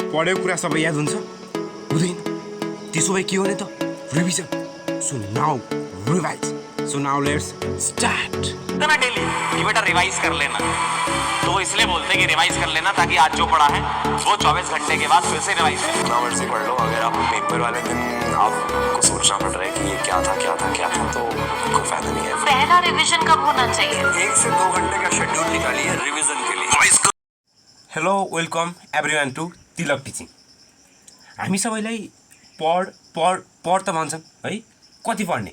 पढेको कुरा सबै याद हुन्छ हुँदैन त्यसो भए के हो त revision so now revise so now let's start ना डेली कि बेटा रिवाइज कर लेना तो वो इसलिए बोलते हैं कि रिवाइज कर लेना ताकि आज जो पढ़ा है वो 24 घंटे के बाद फिर से रिवाइज करें। जितना मर्जी पढ़ लो, अगर आप पेपर वाले दिन आपको सोचना पड़ रहा है कि ये क्या था तो कोई फायदा नहीं है। पहला रिवीजन कब होना चाहिए? 1 से 2 घंटे का शेड्यूल निकालिए रिवीजन के लिए। Hello welcome everyone to Tilak teaching. हामी सबैलाई पढ त भन्छन् है, कति पढ्ने,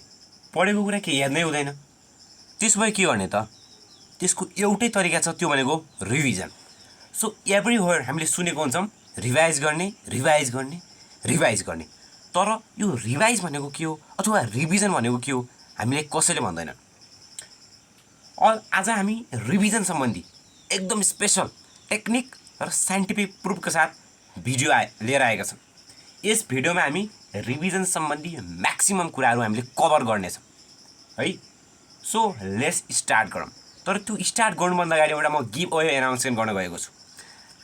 पढेको कुरा के याद नै हुँदैन। त्यसो भए के गर्ने त? त्यसको एउटै तरिका छ, त्यो भनेको रिभिजन। सो एभ्रिवेयर हामीले सुनेको हुन्छौँ रिभाइज गर्ने। तर यो रिभाइज भनेको के हो अथवा रिभिजन भनेको के हो हामीले कसैले भन्दैन। आज हामी रिभिजन सम्बन्धी एकदम स्पेसल टेक्निक र साइन्टिफिक प्रुफको साथ भिडियो लिएर आएका छौँ। यस भिडियोमा हामी रिभिजन सम्बन्धी म्याक्सिमम कुराहरू हामीले कभर गर्नेछौँ है। सो लेट्स स्टार्ट गरौँ। तर त्यो स्टार्ट गर्नुभन्दा अगाडि एउटा म गिभ अवे एनाउन्समेन्ट गर्न गएको छु।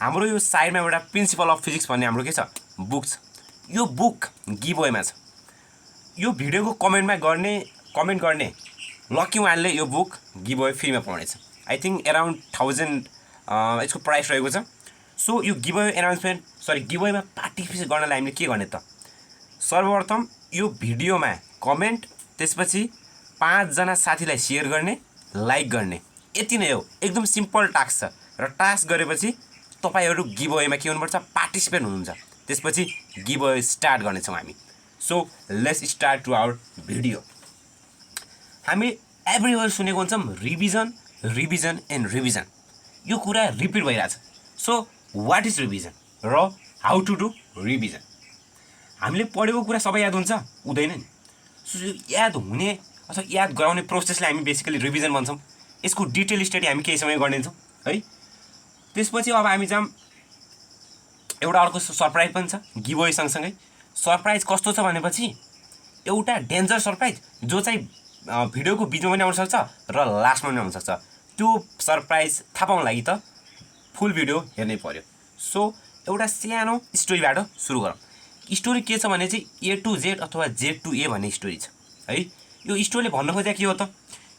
हाम्रो यो साइडमा एउटा प्रिन्सिपल अफ फिजिक्स भन्ने हाम्रो के छ बुक छ। यो बुक गिभ अवेमा छ। यो भिडियोको कमेन्ट गर्ने लकी वानले यो बुक गिभ अवे फ्रीमा पाउनेछ। आई थिङ्क एराउन्ड 1000 यसको प्राइस रहेको छ। सो यो गिभ अवे गिभ अवेमा पार्टिसिपेट गर्नलाई हामीले के गर्ने त? सर्वप्रथम यो भिडियोमा कमेन्ट, त्यसपछि 5 जना साथीलाई सेयर गर्ने, लाइक गर्ने, यति नै हो। एकदम सिम्पल टास्क छ र टास्क गरेपछि तपाईहरु गिभ अवेमा के हुनुपर्छ? पार्टिसिपेट हुनुहुन्छ। त्यसपछि गिभ अवे स्टार्ट गर्नेछौँ हामी। So let's start to our video. हामी एभ्रिवेयर सुनेको हुन्छौँ रिभिजन। यो कुरा रिपिट भइरहेछ। सो वाट इज रिभिजन र हाउ टु डु रिभिजन? हामीले पढेको कुरा सबै याद हुन्छ हुँदैन नि। सो याद हुने अथवा याद गराउने प्रोसेसलाई हामी बेसिकली रिभिजन भन्छौँ। यसको डिटेल स्टडी हामी केही समय गर्नेछौँ है। त्यसपछि अब हामी जाऊँ, एउटा अर्को सरप्राइज पनि छ गिभ अवे सँगसँगै। सरप्राइज कस्तो छ भनेपछि एउटा डेन्जर सरप्राइज जो चाहिँ भिडियोको बिचमा पनि आउनसक्छ र लास्टमा पनि आउनसक्छ। त्यो सरप्राइज थाहा पाउनु लागि त फुल भिडियो हेर्नै पर्यो। सो एउटा सानो स्टोरीबाट सुरु गरौँ। स्टोरी के छ भने चाहिँ A to Z अथवा Z to A भन्ने स्टोरी छ है। यो स्टोरीले भन्न खोजेको के हो त?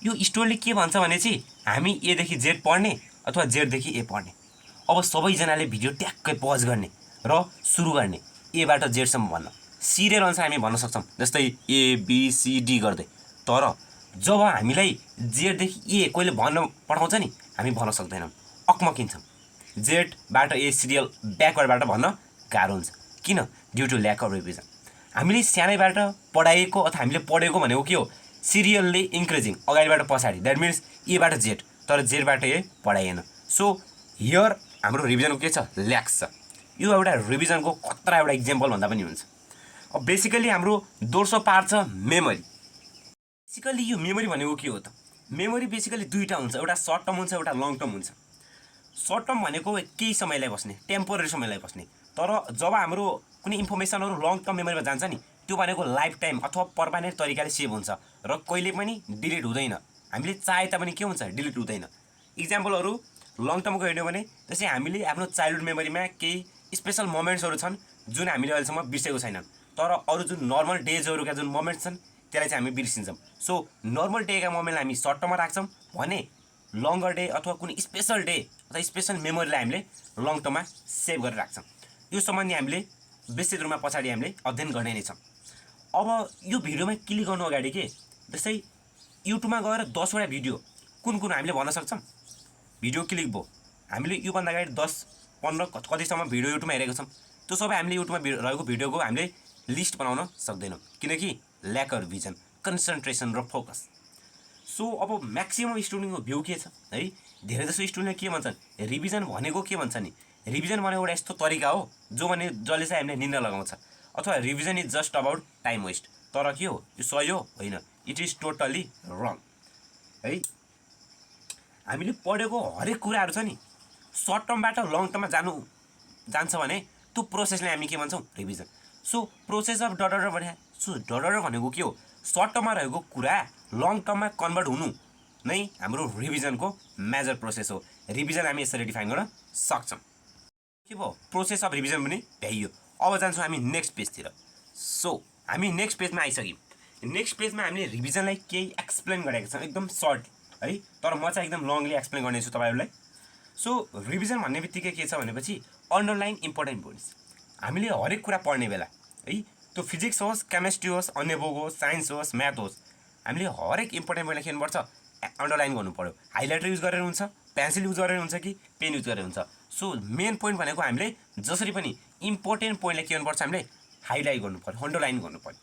यो स्टोरीले के भन्छ भने चाहिँ हामी A देखि Z पढ्ने अथवा Z देखि A पढ्ने। अब सबैजनाले भिडियो ट्याक्कै पज गर्ने र सुरु गर्ने A बाट Z सम्म भन्न। सिरियल अनुसार हामी भन्न सक्छौँ, जस्तै A B C D गर्दै। तर जब हामीलाई Z देखि A कोहीले भन्न पठाउँछ नि, हामी भन्न सक्दैनौँ, अक्मकिन्छौँ। Z बाट A सिरियल ब्याकवर्डबाट भन्न गाह्रो हुन्छ। किन? Due to lack of revision. हामीले सानैबाट पढाएको अथवा हामीले पढेको भनेको के हो? सिरियलले इन्क्रिजिङ, अगाडिबाट पछाडि, द्याट मिन्स A बाट Z, तर Z बाट A पढाइएन। सो हियर हाम्रो रिभिजनको के छ? ल्याक्स छ। यो एउटा रिभिजनको खतरा एउटा इक्जाम्पल भन्दा पनि हुन्छ। अब बेसिकली हाम्रो दोस्रो पार्ट छ मेमोरी। बेसिकली यो मेमोरी भनेको के हो त? मेमोरी बेसिकली दुईवटा हुन्छ, एउटा सर्ट टर्म हुन्छ, एउटा लङ टर्म हुन्छ। सर्ट टर्म भनेको केही समयलाई बस्ने, टेम्पोररी समयलाई बस्ने। तर जब हाम्रो कुनै इन्फर्मेसनहरू लङ टर्म मेमोरीमा जान्छ नि, त्यो भनेको लाइफ टाइम अथवा पर्मानेन्ट तरिकाले सेभ हुन्छ र कहिले पनि डिलिट हुँदैन। हामीले चाहे तापनि के हुन्छ? डिलिट हुँदैन। इक्जाम्पलहरू लङ टर्मको हेर्ने भने जस्तै हामीले आफ्नो चाइल्डहुड मेमोरीमा केही स्पेसल मोमेन्ट्सहरू छन् जुन हामीले अहिलेसम्म बिर्सेको छैनन्। तर अरू जुन नर्मल डेजहरूका जुन मोमेन्ट्स छन् त्यसलाई चाहिँ हामी बिर्सिन्छौँ। सो नर्मल डेका मोमेन्टलाई हामी सर्ट टर्ममा राख्छौँ भने लङ्गर डे अथवा कुनै स्पेसल डे अथवा स्पेसल मेमोरीलाई हामीले लङ टर्ममा सेभ गरेर राख्छौँ। यो सम्बन्धी हामीले विस्तृत रूपमा पछाडि हामीले अध्ययन गर्ने नै छौँ। अब यो भिडियोमा क्लिक गर्नु अगाडि के जस्तै युट्युबमा गएर 10 वटा भिडियो कुन हामीले भन्न सक्छौँ? भिडियो क्लिक भयो, हामीले योभन्दा अगाडि 10-15 कतिसम्म भिडियो युट्युबमा हेरेको छौँ। त्यो सबै हामीले युट्युबमा रहेको भिडियोको हामीले लिस्ट बनाउन सक्दैनौँ, किनकि ल्याक अफ भिजन, कन्सन्ट्रेसन र फोकस। सो अब म्याक्सिमम स्टुडेन्टको भ्यू के छ है? धेरै जसो स्टुडेन्टले के भन्छन्? रिभिजन भनेको के भन्छ नि? रिभिजन भनेको एउटा यस्तो तरिका हो जसले चाहिँ हामीले निन्दा लगाउँछ, अथवा revision is just about time waste. तर के हो? यो सही हो? होइन, इट इज टोटली रङ है। हामीले पढेको हरेक कुराहरू छ नि, सर्ट टर्मबाट लङ टर्ममा जान्छ भने त्यो प्रोसेसलाई हामी के भन्छौँ? रिभिजन। सो प्रोसेस अफ डडर भने भनेको के हो? सर्ट टर्ममा रहेको कुरा लङ टर्ममा कन्भर्ट हुनु नै हाम्रो रिभिजनको मेजर प्रोसेस हो। रिभिजन हामी यसरी डिफाइन गर्न सक्छौँ। के भयो प्रोसेस अफ रिभिजन पनि भ्याइयो। अब जान्छौँ हामी नेक्स्ट पेजतिर। सो हामी नेक्स्ट पेजमा आइसक्यौँ। नेक्स्ट पेजमा हामीले रिभिजनलाई केही एक्सप्लेन गरेका छौँ एकदम सर्ट है, तर म चाहिँ एकदम लङली एक्सप्लेन गर्नेछु तपाईँहरूलाई। सो रिभिजन भन्ने बित्तिकै के छ भनेपछि अन्डरलाइन इम्पोर्टेन्ट पोइन्ट्स। हामीले हरेक कुरा पढ्ने बेला है, त्यो फिजिक्स होस्, केमिस्ट्री होस्, अन्य बुक होस्, साइन्स होस्, म्याथ होस्, हामीले हरेक इम्पोर्टेन्ट पोइन्टलाई के गर्नुपर्छ, अन्डरलाइन गर्नु पऱ्यो। हाइलाइटर युज गरेर हुन्छ, पेन्सिल युज गरेर हुन्छ कि पेन युज गरेर हुन्छ। सो मेन पोइन्ट भनेको हामीले जसरी पनि इम्पोर्टेन्ट पोइन्टलाई के गर्नुपर्छ, हामीले हाइलाइट गर्नु पऱ्यो, अन्डरलाइन गर्नु पऱ्यो।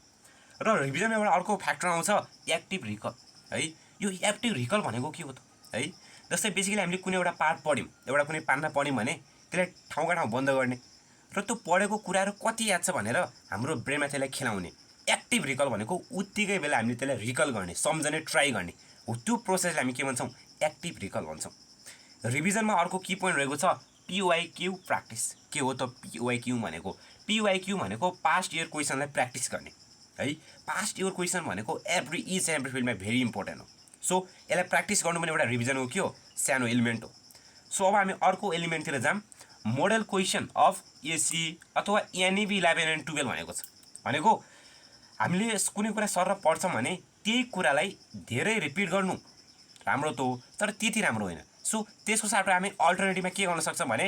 र रिभिजनमा एउटा अर्को फ्याक्टर आउँछ एक्टिभ रिकल है। यो एक्टिभ रिकल भनेको के हो त है, जस्तै बेसिकली हामीले कुनै एउटा पार्ट पढ्यौँ, एउटा कुनै पान्ना पढ्यौँ भने त्यसलाई ठाउँका ठाउँ बन्द गर्ने र त्यो पढेको कुराहरू कति याद छ भनेर हाम्रो ब्रेनमा त्यसलाई खेलाउने। एक्टिभ रिकल भनेको उत्तिकै बेला हामीले त्यसलाई रिकल गर्ने, सम्झने ट्राई गर्ने हो, त्यो प्रोसेसलाई हामी के भन्छौँ, एक्टिभ रिकल भन्छौँ। रिभिजनमा अर्को की पोइन्ट रहेको छ पिवाइक्यू प्र्याक्टिस। के हो त पिवाइक्यू भनेको? पिवाइक्यू भनेको पास्ट इयर क्वेसनलाई प्र्याक्टिस गर्ने है। पास्ट इयर क्वेसन भनेको इच एभ्री फिल्डमा भेरी इम्पोर्टेन्ट हो। सो यसलाई प्र्याक्टिस गर्नु पनि एउटा रिभिजनको के हो, सानो एलिमेन्ट हो। सो अब हामी अर्को एलिमेन्टतिर जाऊँ। मोडल क्वेसन अफ एसी अथवा एनइबी 11 and 12 भनेको छ। भनेको हामीले कुनै कुरा सर पढ्छौँ भने त्यही कुरालाई धेरै रिपिट गर्नु राम्रो त हो, तर त्यति राम्रो होइन। सो त्यसको साटो हामी अल्टरनेटिभमा के गर्न सक्छौँ भने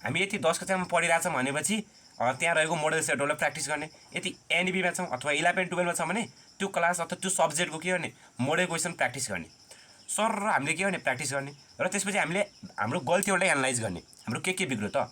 हामी यति 10 कक्षामा पढिरहेछौँ भनेपछि त्यहाँ रहेको मोडल सेटहरूलाई प्र्याक्टिस गर्ने। यदि एनइबीमा छौँ अथवा 11 12 छ भने त्यो क्लास अथवा त्यो सब्जेक्टको के गर्ने, मोडल क्वेसन प्र्याक्टिस गर्ने। सर र हामीले के गर्ने, प्र्याक्टिस गर्ने। र त्यसपछि हामीले हाम्रो गल्तीहरूलाई एनालाइज गर्ने, हाम्रो के बिग्रियो त,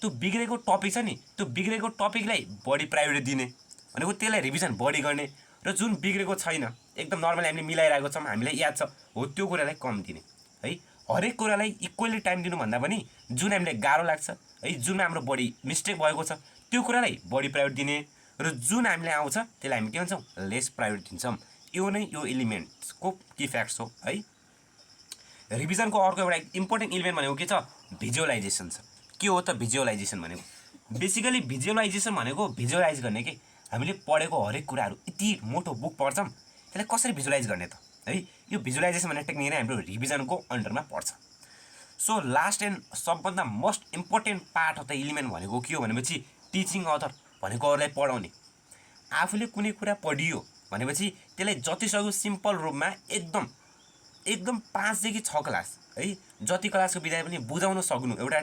त्यो बिग्रेको टपिक छ नि, त्यो बिग्रेको टपिकलाई बढी प्रायोरिटी दिने भनेको त्यसलाई रिभिजन बढी गर्ने। र जुन बिग्रेको छैन, एकदम नर्मली हामीले मिलाइरहेको छौँ, हामीलाई याद छ हो, त्यो कुरालाई कम दिने है। हरेक कुरालाई इक्वली टाइम दिनुभन्दा पनि जुन हामीलाई गाह्रो लाग्छ है, जुनमा हाम्रो बढी मिस्टेक भएको छ त्यो कुरालाई बढी प्रायोरिटी दिने, र जुन हामीलाई आउँछ त्यसलाई हामी के भन्छौँ, लेस प्रायोरिटी दिन्छौँ। यो नै यो एलिमेन्ट्सको की फ्याक्ट्स हो है। रिभिजनको अर्को एउटा इम्पोर्टेन्ट एलिमेन्ट भनेको के छ, भिजुअलाइजेसन छ। के हो त भिजुअलाइजेसन भनेको? बेसिकली भिजुअलाइजेसन भनेको भिजुअलाइज गर्ने कि हामीले पढेको हरेक कुराहरू, यति मोटो बुक पढ्छौँ त्यसलाई कसरी भिजुअलाइज गर्ने त है। यो भिजुअलाइजेसन भन्ने टेक्निक नै हाम्रो रिभिजनको अन्डरमा पर्छ। सो लास्ट एन्ड सबभन्दा most important part of the element भनेको के हो भनेपछि टिचिङ अथर भनेको अरूलाई पढाउने। आफूले कुनै कुरा पढियो भनेपछि त्यसलाई जतिसक्दो सिम्पल रूपमा एकदम 5 देखि 6 क्लास है, जति क्लासको विद्यार्थी पनि बुझाउन सक्नु एउटा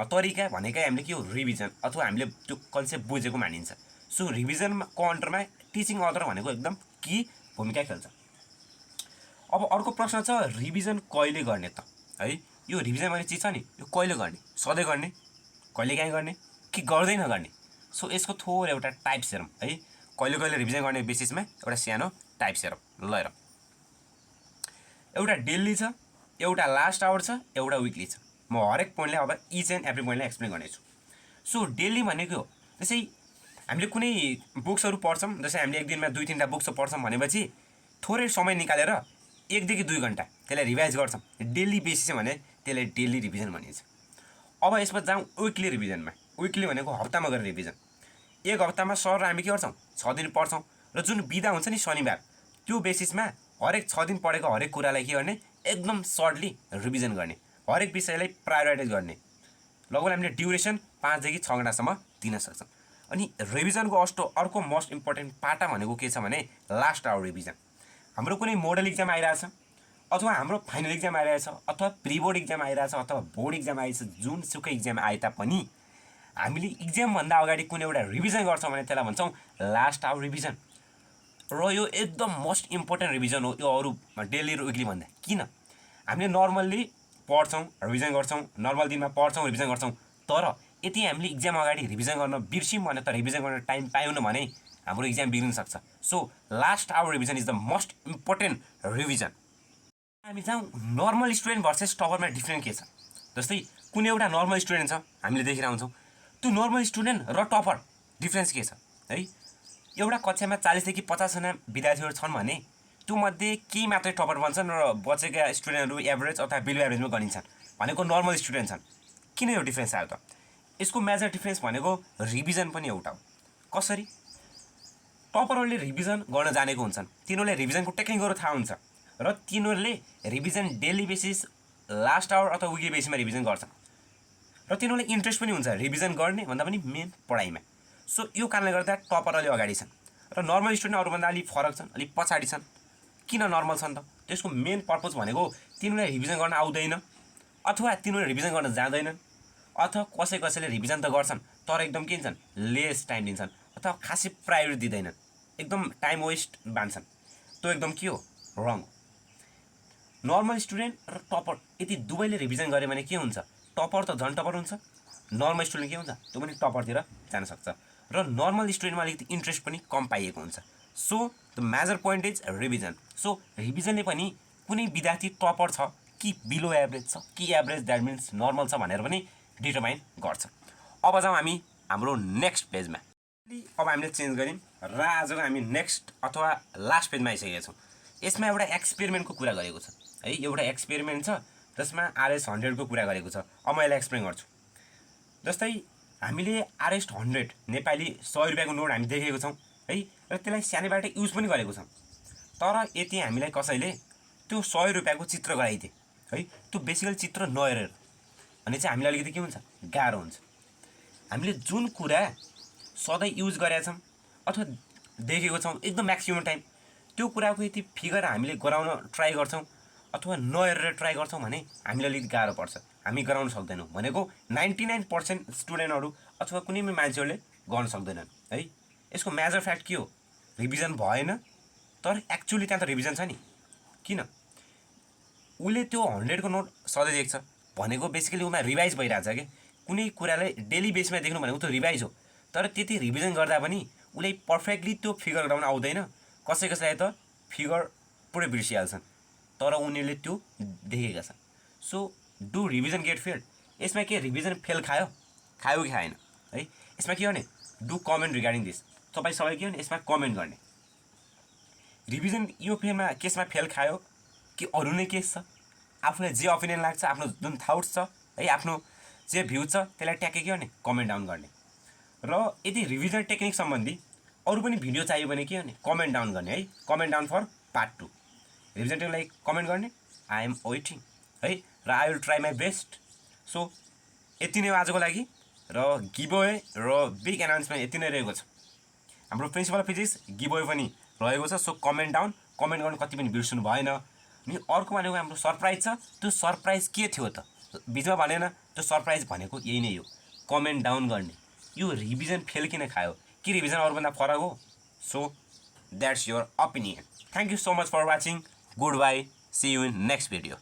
तरिका भनेकै हामीले के हो, रिभिजन अथवा हामीले त्यो कन्सेप्ट बुझेको मानिन्छ। सो रिभिजनको अन्डरमा टिचिङ अथर भनेको एकदम की भूमिका खेल्छ। अब अर्को प्रश्न छ, रिभिजन कहिले गर्ने त है। यो रिभिजन भन्ने चिज छ नि, यो कहिले गर्ने, सधैँ गर्ने, कहिले काहीँ गर्ने कि गर्दै नगर्ने। सो यसको थोरै एउटा टाइप्स हेरौँ है, कहिले रिभिजन गर्ने बेसिसमा एउटा सानो टाइप्स हेरौँ। ल हेरौँ, एउटा डेली छ, एउटा लास्ट आवर छ, एउटा विकली छ। म हरेक पोइन्टलाई अब इच एन्ड एभ्री पोइन्टलाई एक्सप्लेन गर्नेछु। सो डेली भनेको जस्तै हामीले कुनै बुक्सहरू पढ्छौँ, जस्तै हामीले एक दिनमा 2-3टा बुक्स पढ्छौँ भनेपछि थोरै समय निकालेर 1 देखि 2 घन्टा त्यसलाई रिभाइज गर्छौँ, डेली बेसिस भने त्यसलाई डेली रिभिजन भनिन्छ। अब यसमा जाउँ विकली रिभिजनमा। विकली भनेको हप्तामा गरेर रिभिजन। एक हप्तामा सर हामी के गर्छौँ, 6 दिन पढ्छौँ, र जुन बिदा हुन्छ नि शनिबार, त्यो बेसिसमा हरेक 6 दिन पढेको हरेक कुरालाई के गर्ने, एकदम सर्टली रिभिजन गर्ने, हरेक विषयलाई प्रायोरिटाइज गर्ने। लगभग हामीले ड्युरेसन 5 देखि 6 घन्टासम्म दिन सक्छौँ। अनि रिभिजनको अर्को मोस्ट इम्पोर्टेन्ट पाटा भनेको के छ भने लास्ट आवर रिभिजन। हाम्रो कुनै मोडल इक्जाम आइरहेछ अथवा हाम्रो फाइनल इक्जाम आइरहेछ अथवा प्री बोर्ड इक्जाम आइरहेछ अथवा बोर्ड इक्जाम आइरहेछ, जुनसुकै इक्जाम आए तापनि हामीले इक्जामभन्दा अगाडि कुनै एउटा रिभिजन गर्छौँ भने त्यसलाई भन्छौँ लास्ट आवर रिभिजन। र यो एकदम मोस्ट इम्पोर्टेन्ट रिभिजन हो यो अरू डेली र विकली भन्दा। किन? हामीले नर्मल्ली पढ्छौँ, रिभिजन गर्छौँ, नर्मल दिनमा पढ्छौँ, रिभिजन गर्छौँ, तर यति हामीले इक्जाम अगाडि रिभिजन गर्न बिर्स्यौँ भने त रिभिजन गर्न टाइम पाएनौँ भने हाम्रो इक्जाम बिग्रिन सक्छ। So last hour revision is the most important revision. हामी जाउँ नर्मल स्टुडेन्ट भर्सेस टपरमा डिफ्रेन्ट के छ। जस्तै कुनै एउटा नर्मल स्टुडेन्ट छ, हामीले देखेर आउँछौँ, त्यो नर्मल स्टुडेन्ट र टपर डिफ्रेन्स के छ है। एउटा कक्षामा 40 देखि 50 जना विद्यार्थीहरू छन् भने त्यो मध्ये केही मात्रै टपर बन्छन् र बचेका स्टुडेन्टहरू एभरेज अथवा बिलो एभरेजमा गनिन्छन् भनेको नर्मल स्टुडेन्ट छन्। किन यो डिफ्रेन्स आयो त? यसको मेजर डिफ्रेन्स भनेको रिभिजन पनि एउटा हो। कसरी? टपरहरूले रिभिजन गर्न जानेको हुन्छन्, तिनीहरूले रिभिजनको टेक्निकहरू थाहा हुन्छ र तिनीहरूले revision daily basis, last hour अथवा विकली बेसिसमा रिभिजन गर्छन्। र तिनीहरूलाई इन्ट्रेस्ट पनि हुन्छ रिभिजन गर्ने भन्दा पनि मेन पढाइमा। सो यो कारणले गर्दा टपर अलि अगाडि छन् र नर्मल स्टुडेन्ट अरूभन्दा अलिक फरक छन्, अलिक पछाडि छन्। किन नर्मल छन् त? त्यसको मेन पर्पज भनेको तिनीहरूलाई रिभिजन गर्न आउँदैन, अथवा तिनीहरूले रिभिजन गर्न जाँदैनन्, अथवा कसैले रिभिजन त गर्छन् तर एकदम के दिन्छन्, लेस टाइम दिन्छन्, अथवा खासै प्रायोरिटी दिँदैनन्, एकदम टाइम वेस्ट बान्छन्। त्यो एकदम के हो, रङ हो। नर्मल स्टुडेन्ट र टपर यदि दुवैले रिभिजन गऱ्यो भने के हुन्छ, टपर त झन् टपर हुन्छ, नर्मल स्टुडेन्ट के हुन्छ, त्यो पनि टपरतिर जान सक्छ। र नर्मल स्टुडेन्टमा अलिकति इन्ट्रेस्ट पनि कम पाइएको हुन्छ। So the major point is revision. So रिभिजनले पनि कुनै विद्यार्थी टपर छ कि बिलो एभरेज छ कि एभरेज द्याट मिन्स नर्मल छ भनेर पनि डिटरमाइन गर्छ। अब जाउँ हामी हाम्रो नेक्स्ट पेजमा। अब हामीले चेन्ज गऱ्यौँ र आजको हामी नेक्स्ट अथवा लास्ट पेजमा आइसकेका छौँ। यसमा एउटा एक्सपेरिमेन्टको कुरा गरेको छ है, एउटा एक्सपेरिमेन्ट छ जसमा RS100 को कुरा गरेको छ। अब म यसलाई एक्सप्लेन गर्छु। जस्तै हामीले RS100 नेपाली 100 रुपियाँको नोट हामी देखेको छौँ है, र त्यसलाई सानैबाट युज पनि गरेको छौँ। तर यति हामीलाई कसैले त्यो 100 रुपियाँको चित्र गराइदिए है, त्यो बेसिकली चित्र नहेरेर भने चाहिँ हामीलाई अलिकति के हुन्छ, गाह्रो हुन्छ। हामीले जुन कुरा सधैँ युज गरेका छौँ अथवा देखेको छौँ एकदम म्याक्सिमम टाइम, त्यो कुराको यति फिगर हामीले गराउन ट्राई गर्छौँ अथवा नहेरेर ट्राई गर्छौँ भने हामीलाई अलिकति गाह्रो पर्छ, हामी गराउन सक्दैनौँ। भनेको 99% स्टुडेन्टहरू अथवा कुनै पनि मान्छेहरूले गर्न सक्दैनन् है। यसको मेजर फ्याक्ट के हो, रिभिजन भएन, तर एक्चुअली त्यहाँ त रिभिजन छ नि। किन? उसले त्यो 100 को नोट सधैँ देख्छ भनेको बेसिकली उमा रिभाइज भइरहेछ कि कुनै कुरालाई डेली बेसमा देख्नु भनेको त्यो रिभाइज हो। तर त्यति रिभिजन गर्दा पनि उसले पर्फेक्टली त्यो फिगर गराउन आउँदैन। कसैलाई त फिगर पुरै बिर्सिहाल्छन्, तर उनीहरूले त्यो देखेका छन्। So do revision get failed. यसमा के रिभिजन फेल खायो कि खाएन है? यसमा के गर्ने, डु कमेन्ट रिगार्डिङ दिस। तपाईँ सबै के भने यसमा कमेन्ट गर्ने, रिभिजन यो केसमा फेल खायो कि अरू नै केस छ। आफूलाई जे ओपिनियन लाग्छ, आफ्नो जुन थाउट्स छ है, आफ्नो जे भ्यू छ त्यसलाई ट्याक्कै के गर्ने, कमेन्ट डाउन गर्ने। र यदि रिभिजन टेक्निक सम्बन्धी अरू पनि भिडियो चाहियो भने के गर्ने, कमेन्ट डाउन गर्ने है, comment down for part 2। Revision टेक्निकलाई कमेन्ट गर्ने, आई एम वेटिङ है, र I will try my best. So यति नै हो आजको लागि, र गिभअवे र बिग एनाउन्समेन्ट यति नै रहेको छ। हाम्रो प्रिन्सिपल फिजिक्स गिभअवे पनि रहेको छ। सो कमेन्ट डाउन, कमेन्ट गर्नु कति पनि बिर्सनु भएन। अनि अर्को भनेको हाम्रो सरप्राइज छ। त्यो सरप्राइज के थियो त, बिचमा भनेन, त्यो सरप्राइज भनेको यही नै हो, कमेन्ट डाउन गर्ने। यो रिभिजन फेल किन खायो, कि रिभिजन अरूभन्दा फरक हो? So that's your opinion. Thank you so much for watching. Goodbye, see you in next video.